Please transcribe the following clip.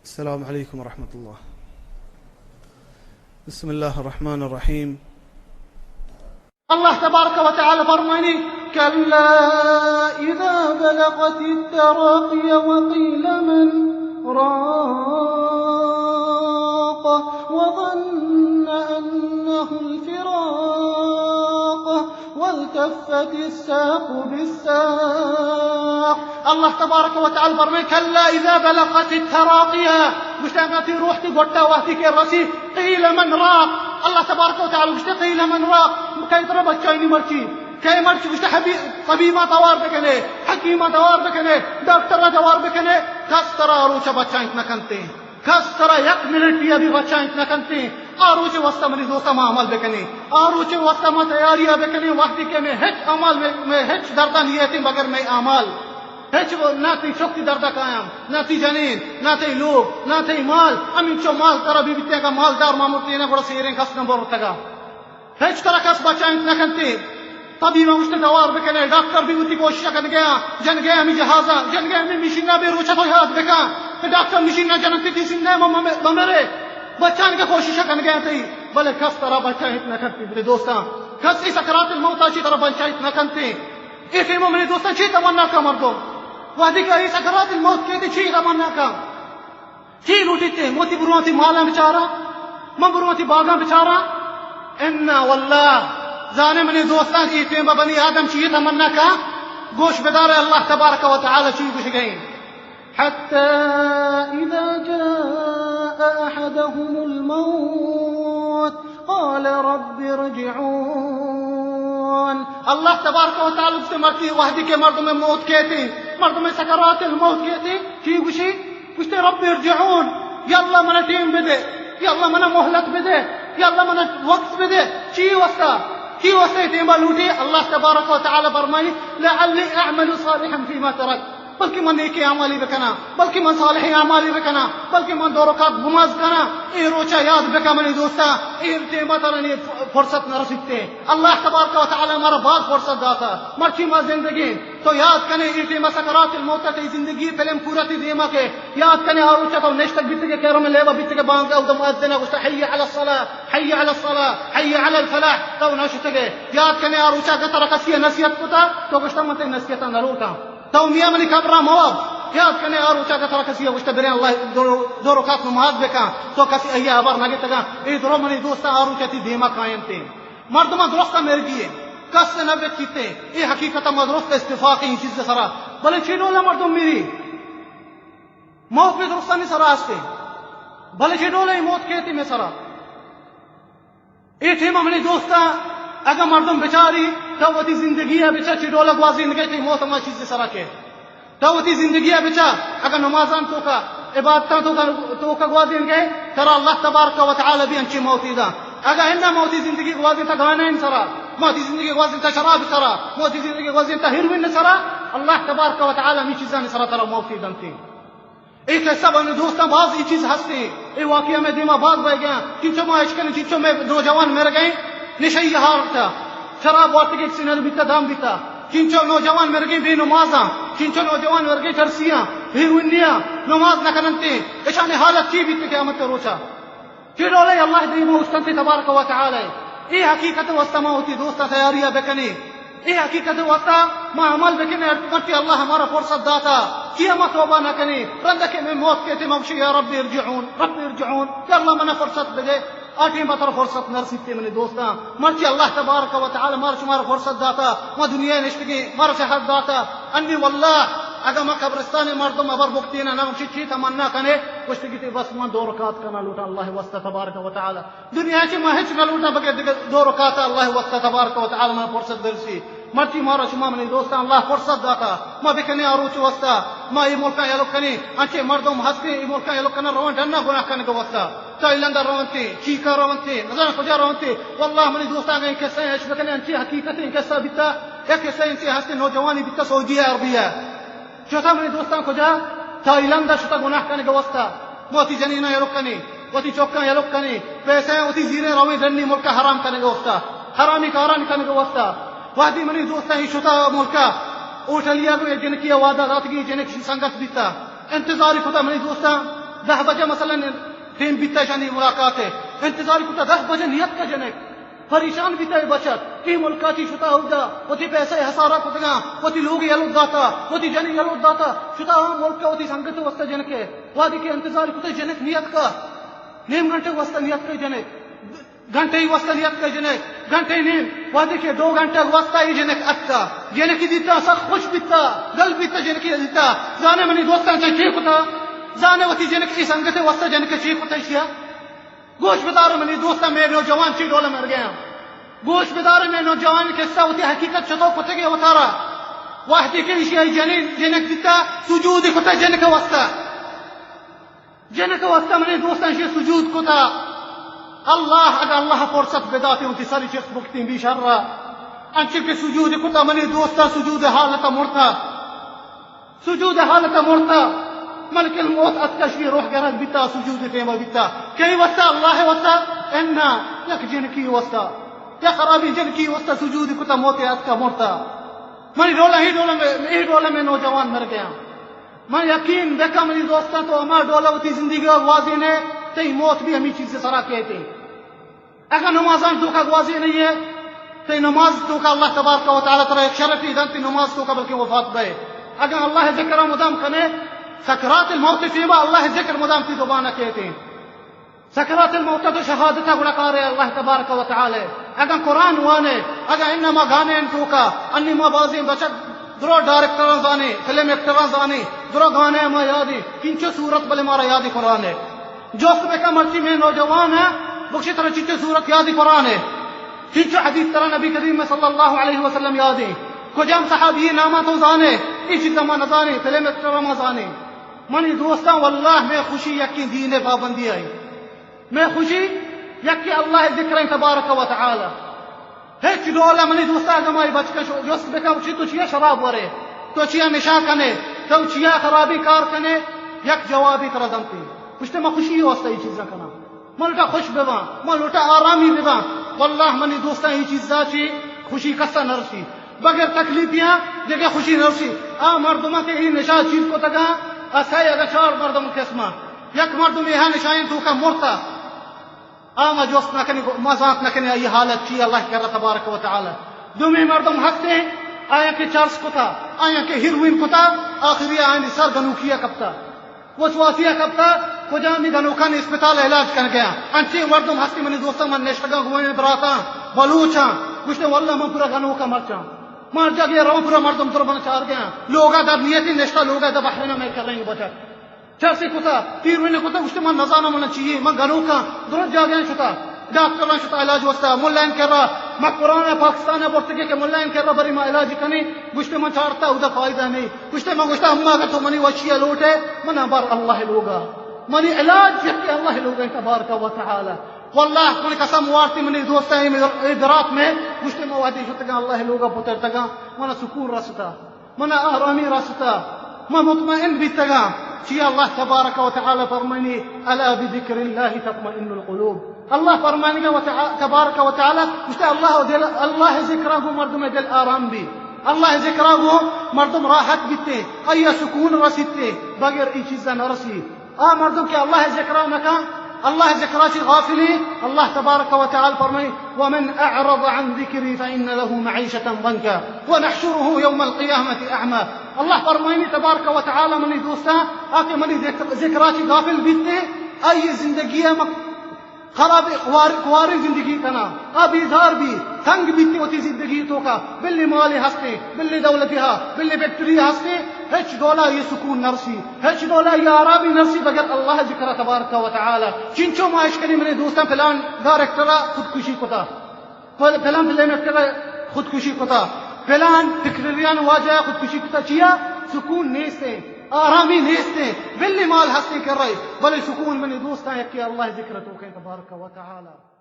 السلام عليكم ورحمة الله. بسم الله الرحمن الرحيم. اللہ تبارک و تعالی فرمانی: كلا إذا بلغت التراقي وقيل من راق وظن أنه الفراق والتفت الساق بالساق. اللہ تبارک و تعالی فرمائے: كلا إذا بلغت التراقي. گوشتے اگاں تئی روح تئی گٹا وہدی کہ رسی، قيل من راق. اللہ تبارک و تعالی گوشتے: قيل من راق. کئی ترا بچائینی مرچی؟ کئی مرچی؟ گوشتے حبی-، طبیباں توار بکنے، حکیماں توار بکنے، ڈاکٹراں توار بکنے، کس ترا روچا بچائینت نہ کنتے. کس ترا یک منٹ بھی ابھی بچائینت نہ کنتے. آ روچے واسطہ منی دوستاں ما عمل بکنیں، آ روچے واسطہ ما تیاری بکنیں، وہدی کہ مئے ہچ عمل، مئے، مئے ہچ درداں نیتیں بغیر مئے اعمال. ہچ و-، نہ تئی چک تئی دردا کایاں، نہ تئی جنین، نہ تئی لوگ، نہ تئی مال. ہمینچو مال ترا بی بیتیں، اگاں مالدار ما مرتیں نہ گڑا سیریں کس نہ برتگا. ہچ ترا کس بچائینت نہ کنتے. طبیب ہم گوشتے توار بکنے، ڈاکٹر بھی وتی کوشش کنگے آں، جنگے ہمیں جہازا، جنگے ہمیں مشینا، بے روچا تو یاد بکن کہ ڈاکٹر مشینا جننت تئی زندہ ما مم-، بمرے. بچائینگے کوشش کنگے آں تئی، بلے کس ترا بچائینت نہ کنتے. میرے دوستاں، کس اے سکرات الموت چی ترا بچائینت نہ کنتے. اے ٹیما منی دوستاں چی تمنا کا مردم؟ وہدی کہ اے سکرات الموت کیتے چی تمنا کا؟ چی لوٹیتے؟ من وتی برواں وتی مالاں بچاراں، من برواں وتی باگاں بچاراں. انا واللہ، زانے منی دوستاں، اے ٹیما بنی آدم چی تمنا کا؟ گوش بدارے اللہ تبارک و تعالی چی گوشگیں. حتى إذا جاء أحدهم الموت قال رب ارجعون. اللہ تبارک و تعالی گوشتے، مرچی وہدی کہ مردم موت کیتے، مردم سکرات الموت کیتے، چی گوشی؟ گوشتے، رب ارجعون، یا اللہ منا ٹیم بدے، یا اللہ منا مہلت بدے، یا اللہ منا وقت بدے. چی واسطہ؟ چی واسطہ اے ٹیما لوٹی؟ اللہ تبارک و تعالی فرمائی، لعلی اعمل صالحا فيما تركت. بلکہ من نیکیں اعمالے بکناں، بلکہ من صالحیں اعمالے بکناں، بلکہ من دو رکعت نماز کناں. اے روچا یاد بکن منی دوستاں، اے ٹیما ترا نی فرصت نہ رسیتے. اللہ تبارک و تعالی مارا باز فرصت داتا، مرچی ما زندگیں. تو یاد کنے اے ٹیما سکرات الموت، تئی زندگی فلم پورا تئی دیما کہ یاد کنے آ روچا تو نشتگ بیتگے، کیرم لیبا بیتگے، بانگ او دم مؤذن گوشتا، حی علی الصلاة، حی علی الصلاة، حی علی الفلاح، تو نشتگے. یاد کنے آ روچا کہ ترا کسی نصیحت کتا، تو گوشتا من تئی نصیحتا نہ لوٹاں. تو میاں منی قبرا مواب. یاد کنے آ روچا کہ ترا کسی گوشتا، برے اللہ دو، دو رکعت نماز بکن، تو کسی ایا خبر نہ گتگا. اے درو منی دوستاں، آ روچا تئی دیما کاینتے. مردماں درستاں مرگی اے، کس نہ بچیتے. اے حقیقت ما درست اتفاق ایں چیز سرا. بلے چی ڈولا مردم میری؟ موت بھی درستانی سرا ہستے، بلے چی ڈولا اے موت کیتی مئے سرا؟ اے ٹیما منی دوستاں، اگاں مردم بچاری، تو وتی زندگی ء بچار چی ڈولا گوازینگے، تئی موت ہما چیز سرا کہ تو وتی زندگی ء بچار، اگاں نمازان توکا، عبادتان توکا، توکا گوازینگے، ترا اللہ تبارک و تعالی بھی انچیں موتی دا. اگاں اناں موتی زندگی گوازینتا گانا سرا، موتی زندگی گوازینتا شراب سرا، موتی زندگی گوازینتا ہیروئن سرا، اللہ تبارک و تعالی ہمیں چیزانی سرا ترا موتی دنتی. اے قصہ بنی دوستاں، باز اے چیز ہستے. اے واقعہ مئے دیما باز بہ گیا. چنچو ما اشکن، چنچو مئے نوجوان مر گئے نشئی حالتا، شراب وارتگے، سینر بیتا، دام بیتا. چنچو نوجوان مر گئے بے نمازاں، چنچو نوجوان مر گئے چرسیاں، ہیروئنیاں، نماز نہ کننتے. اشانی حالت چی بیت قیامت روچا؟ چی ڈولے اللہ دیما اوشتنتے تبارک و تعالی؟ اے حقیقت واسطہ ما وتی دوستاں تیاری بکنیں. اے حقیقت واسطہ ما عمل بکنیں، ہر مرچی اللہ ہمارا فرصت داتا، چیا ما توبہ نہ کنیں؟ رندا کہ مئے موت کیتے ما گوشیں، یا رب ارجعون، رب ارجعون، یا اللہ منا فرصت بدے. آ ٹیم ترا فرصت نہ رسیتے منی دوستاں. مرچی اللہ تبارک و تعالی مارا شمارا فرصت داتا، ما دنیا نشتگیں، مارا صحت داتا. انی واللہ، اگاں ما قبرستان مردم ہبر بکتینا، نہ گوشی چی تمنا کنے، گوشتگی تی بس من دو رکعت کنا لوٹا اللہ واسطہ تبارک و تعالی. دنیا چی ما ہچ نہ لوٹاں، بگے دگہ دو رکعت اللہ واسطہ تبارک و تعالی منا فرصت برسی. مرچی مارا شما منی دوستاں اللہ فرصت داتا، ما بکنیں آ روچ واسطہ، ما اے ملکاں یلو کنیں. انچیں مردم ہستیں اے ملکاں یلو کنن، روان ڈنا گناہ کنگ واسطہ. تھائیلینڈ رونتے، چیکا رونتے، نزان کجا رونتے. واللہ منی دوستاں اگاں اے قصہ اش بکنیں، انچیں حقیقت ایں قصہ بیتا. یک قصہ انچیں ہستیں، نوجوانی بیتا سعودی عربیہ. شتا منی دوستاں کجا؟ تھائیلینڈ ء شتا گناہ کنگ ء واسطہ. ما وتی جنیناں یلک کنیں، وتی چکاں یلک کنیں، پیسہ وتی زیریں رویں ڈنی ملک ء حرام کنگ ء واسطہ، حرامی کارانی کنگ ء واسطہ. وہدی منی دوستاں اے شتا ملک ء، ہوٹلیا گوں یک جنکی ء وعدہ داتگی، جنک شی سنگت بیتا، انتظاری کتا منی دوستاں. دہ بجہ مثلاً ٹیم بیتا شانی ملاقات ءِ، انتظار کتا، دہ بجہ نیتکا جنک، پریشان بیتا اے بچک، اے ملکا چی شتا ہودا، وتی پیسہ ہسارا کتگاں، وتی لوگ یلو داتا، وتی جنی یلو داتا، شتا ہاں ملکا وتی سنگت واسطہ جنک ءِ، وادی کہ انتظار کتا جنک نیتکا، نیم گھنٹے واسطہ نیتکا جنک، گھنٹے واسطہ نیتکا جنک، گھنٹے نیم، وادی کہ دو گھنٹے واسطہ اے جنک اتکا، جنکی دیتا سخت خوش بیتا، گل بیتا جنکی دیتا، زانے منی دوستاں چہ چی کتا، زانے وتی جنک اے سنگت واسطہ جنک چی کتا اشیا۔ گوش بدار منی دوستاں، مئے نوجوان چی ڈول مرگیا۔ گوش بدار مئے نوجوان قصہ، وتی حقیقت چطور کتگے وتارا۔ وحدی کہ اشیا جنین جنک دیتا، سجود کتا جنک واسطہ۔ جنک واسطہ منی دوستاں اشی سجود کتا۔ اللہ، اگہ اللہ فرصت بداتے وتی سری چست بکتیں بی شر۔ انچو کہ سجود کتا منی دوستاں سجود حالت مرتا۔ سجود حالت مرتا۔ ملک الموت اتکا اشی روح گرگ بیتا، سجود ٹیمہ بیتا۔ کئی واسطہ؟ اللہ واسطہ؟ انا، یک جنکی واسطہ۔ یک خرابی جنکی واسطہ سجود کتا، موت اتکا مرتا۔ منی ڈولا ہی ڈولا میں، ہی ڈولا میں نوجوان مرگیا۔ من یقین بکن منی دوستاں، تو ہما ڈولا وتی زندگی گوازینے، تئی موت بھی ہمی چیز سرا کیتے۔ اگاں نمازان توکا گوازینے، تئی نماز توکا اللہ تبارک و تعالی ترا یک شرفی دنت، تئی نماز توکا بلکہ وفات بئے۔ اگاں اللہ ذکر مدام کنے، سکرات الموت ٹیما اللہ ذکر مدام تئی زبان کیتے۔ سکرات الموت تو شہادت گڑا کارے اللہ تبارک و تعالی۔ اگاں قرآن وانے، اگاں انما گانے ان توکا، انی ما بازیں بچک درو ڈائریکٹراں زانے، فلم ایکٹراں زانے، درو گانے ما یادی، کنچو صورت بلے مارا یادی قرآن ہے۔ جوست بکا مرچی میں نوجوان ہے، بخشی ترا چچو صورت یادی قرآن ہے۔ کنچو حدیث ترا نبی کریم صلی اللہ علیہ وسلم یادی۔ کجام صحابی ناما تو زانے، اے چیزا ما نزانے، فلم ایکٹرا ما زانے۔ منی دوستاں، واللہ میں خوشی یقین دین پابندی آئی۔ میں خوشی یکے اللہ ذکر ہیں تبارک و تعالی۔ ہچ ڈول منی دوستا اگاں مائی بچکا شو-، جست بکن، چی تو چیا شراب ورے؟ تو چیا نشا کنے؟ تو چیا خرابی کار کنے؟ یک جوابی ترا دنتی۔ گوشتے، من خوشی واسطہ یہ چیزاں کناں۔ من لوٹا خوش بباں، من لوٹا آرامی بباں۔ واللہ منی دوستاں، یہ چیزا چی خوشی کسا نرسی۔ بغیر تکلیفیاں دیگہ خوشی نرسی۔ آ مردماں کہ ای نشا چیر کتگاں، آ سئے اگہ چار مردم قسماں۔ یک مردم یہ نشائیں توکا مرتا۔ آ ما جست نہ کنی، ما زانت نہ کنی، آئی حالت چی اللہ کرا تبارک و تعالی۔ دومی مردم ہستے، آیا کہ چرس کتا، آیا کہ ہیروئن کتا، آخری آیانی سر گنوکیا کپتا۔ وسواسیا کپتا، کجامی گنوکانی اسپتال علاج کن گیا۔ انچیں مردم ہستی منی دوستاں، من نشتگاں گوں براتاں، بلوچاں، گوشتے، واللہ من پورا گنوکا مرچاں۔ من جگہ رواں پورا مردم تر من چار گیا۔ لوگا در نیتی نشتا، لوگا در بحرین میں کریں بچک۔ چرسی کتا، تیروئیں کتا، گوشتے، من نزاناں من چیے، من گنوکاں، درست جاگہ شتا، ڈاکٹراں شتا علاج واسطہ، ملائن کرا، ما قرآن پاکستان برتگے کہ ملائن کرا بری ما علاج کنی، گوشتے، من چارتا، اودا فائدہ نہیں۔ گوشتے، من گوشتا، اما اگر تو منی وشی لوٹے، من بر اللہ لوگا۔ منی علاج یکے اللہ لوگا تبارک و تعالی۔ واللہ من قسم وارتی منی دوستاں، اے برات میں، گوشتے، من وحدی شتگاں اللہ لوگا پترتگاں، من سکون رستا، من آرامی رستا، من مطمئن بیتگاں۔ چی اللہ تبارک و تعالی فرمانی، الا بذکر اللہ تطمئن القلوب۔ اللہ فرمانگا و تع-، تبارک و تعالی، گوشتے، اللہ دل، اللہ ذکرا گو مردم دل آرام بی۔ اللہ ذکرا گو مردم راحت بیتے، آیا سکون رسیتے، بغیر ای چیزا نرسی۔ آ مردم کہ اللہ ذکرا نکن، اللہ ذکرا چی غافلی، اللہ تبارک و تعالی فرمائی، ومن اعرض عن ذکری فان له معیشة ضنکا ونحشره یوم القیامة اعمی۔ اللہ فرمائنی تبارک و تعالی، منی دوستاں، آ کہ منی ذکر، ذکرا چی غافل بیتے، آئی زندگی میں خراب خوار-، خواریں زندگی کنا، آ بیزار بی، تنگ بیتی وتی زندگی توکا، بلی مالی ہستے، بلی دولتی ہا، بلی فیکٹری ہستے، ہچ ڈولا یہ سکون نرسی، ہچ ڈولا یہ آرامی نرسی بغیر اللہ ذکر تبارک و تعالی۔ چنچو ما اشکنی منی دوستاں، فلان ڈائریکٹرا خودکشی کتا، فل-، فلان فلم ایکٹرا خودکشی کتا، فلان فکریان واجہ خودکشی کتا، چیا؟ سکون نیستے، آرامی نیستے، بلی مال ہستے کر رہے، بلے سکون منی دوستاں یکی اللہ ذکر توکیں تبارک و تعالی۔